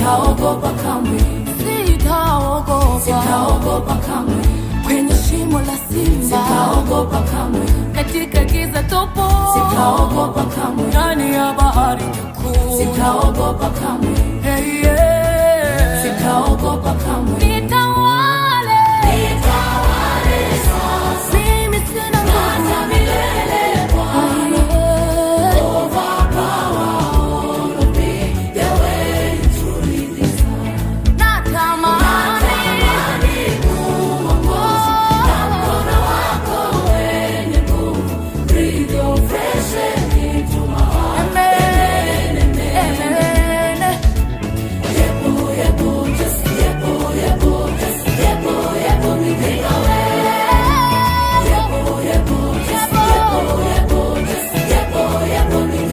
Sitaogopa kamwe, Sitaogopa. Sitaogopa kamwe, Kwenye shimo la simba, sitaogopa kamwe, katika giza tupu, sitaogopa kamwe, ndani ya bahari nyekundu. Sitaogopa kamwe. Hey, yeah.